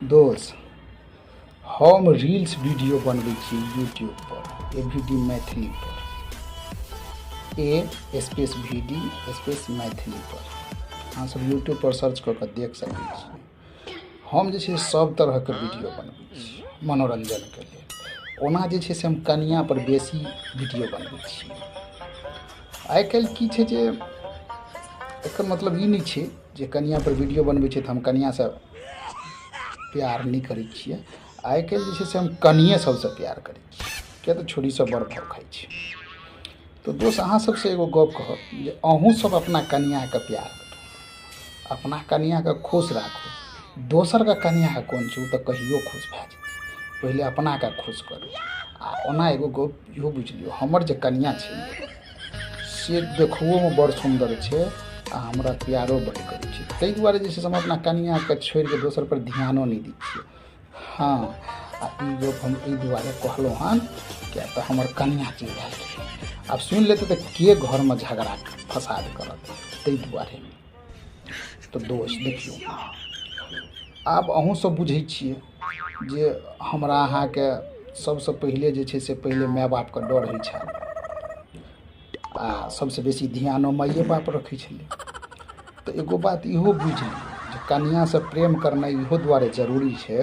दोस्त, हम reels video बनबै छी यूट्यूब पर, ए वी डी मैथिली पर, A space V D space Maithili पर। अहाँ सब यूट्यूब पर सर्च कऽ कऽ देख सकै छी। हम जे छै सब तरहके वीडियो बनबै छी मनोरञ्जनके लेल। ओना जे छै से हम कनिआँ पर बेसी वीडियो बनबै छी। आइ काल्हि की छै जे एकर मतलब ई नहि छै जे कनिआँ पर वीडियो बनबै छै तऽ हम कनिआँसँ प्यार नहि करै छियै। आइ काल्हि जे छै से हम कनिए सबसँ प्यार करै छियै, किएक तऽ छोरी सब बड़ भाव खाइ छै। तऽ दोस्त, अहाँ सबसँ एगो गप कहब जे अहूँ सब अपना कनिआँके प्यार करू, अपना कनिआँके खुश राखू। दोसरके कनिआँके कोन छै, ओ तऽ कहियो खुश भए जेतै, पहिले अपनाके खुश करू। आ ओना एगो गप इहो बुझि लियौ, हमर जे कनिआँ छै से देखबोमे बड़ सुन्दर छै आ हमरा प्यारो बड्ड करै छै। ताहि दुआरे जे छै से हम अपना कनिआँके छोड़िके दोसरपर ध्यानो नहि दै छियै। हँ, आ ई गप हम एहि दुआरे कहलहुँ हन किएक तऽ हमर कनिआँ चलि आयल, आब सुनि लेतै तऽ के घरमे झगड़ा फसाद करत, ताहि दुआरे। तऽ दोस्त देखियौ, आब अहूँ सब बुझै छियै जे हमरा अहाँके सबसँ पहिले जे छै से पहिले माय बापके डर होइ छल आ सबसँ बेसी ध्यानो माइए बाप रखै छलै। तऽ एगो बात इहो बुझि लियौ जे कनिआँसँ प्रेम करनाइ इहो दुआरे जरूरी छै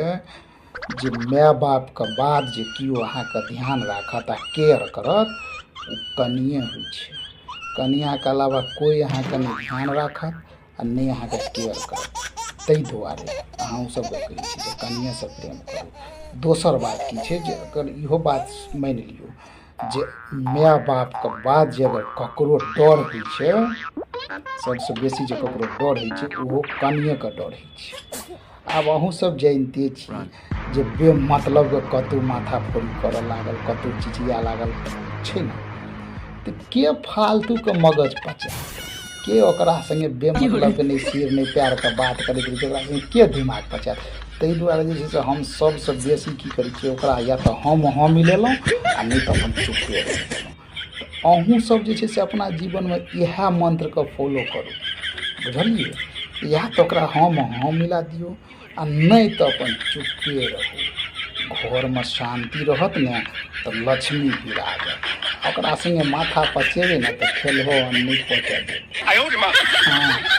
जे माय बापके बाद जे केओ अहाँके ध्यान राखत आ केयर करत ओ कनिए होइ छै। कनिआँके अलावा कोइ अहाँके नहि ध्यान राखत आ नहि अहाँके केयर करत। ताहि दुआरे अहाँ सबके कहै छी जे कनिएसँ प्रेम करू। दोसर बात की छै जे अगर इहो बात मानि लियौ जे माय बापके बाद जे अगर ककरो डर होइ छै, सबसँ बेसी जे ककरो डर होइ छै ओहो कनिएके डर होइ छै। आब अहूँ सब जानिते छी जे बेमतलबके कतहु माथा फोड़ी करऽ लागल, कतहु चिचिया लागल छै ने, तऽ के फालतूके मगज पचायत, के ओकरा सङ्गे बेमतलबके नहि सिर नहि पएरके बात करैत रहै छै, ओकरा सङ्गे के दिमाग पचायत। ताहि दुआरे जे छै से हम सबसँ बेसी की करै छियै, ओकरा या तऽ हम हँ मिलेलहुँ आ नहि तऽ अपन चुप्पे रहि गेलहुँ। अहूँ सब जे छै से अपना जीवनमे इएह मन्त्रके फॉलो करू, बुझलियै? या तऽ ओकरा हँमे हँ मिला दियौ आ नहि तऽ अपन चुप्पे रहू। घरमे शान्ति रहत ने तऽ लक्ष्मी विराजत। ओकरा सङ्गे माथा पचेबै ने तऽ खेलहो अन्न नहि पचऽ देत। हँ।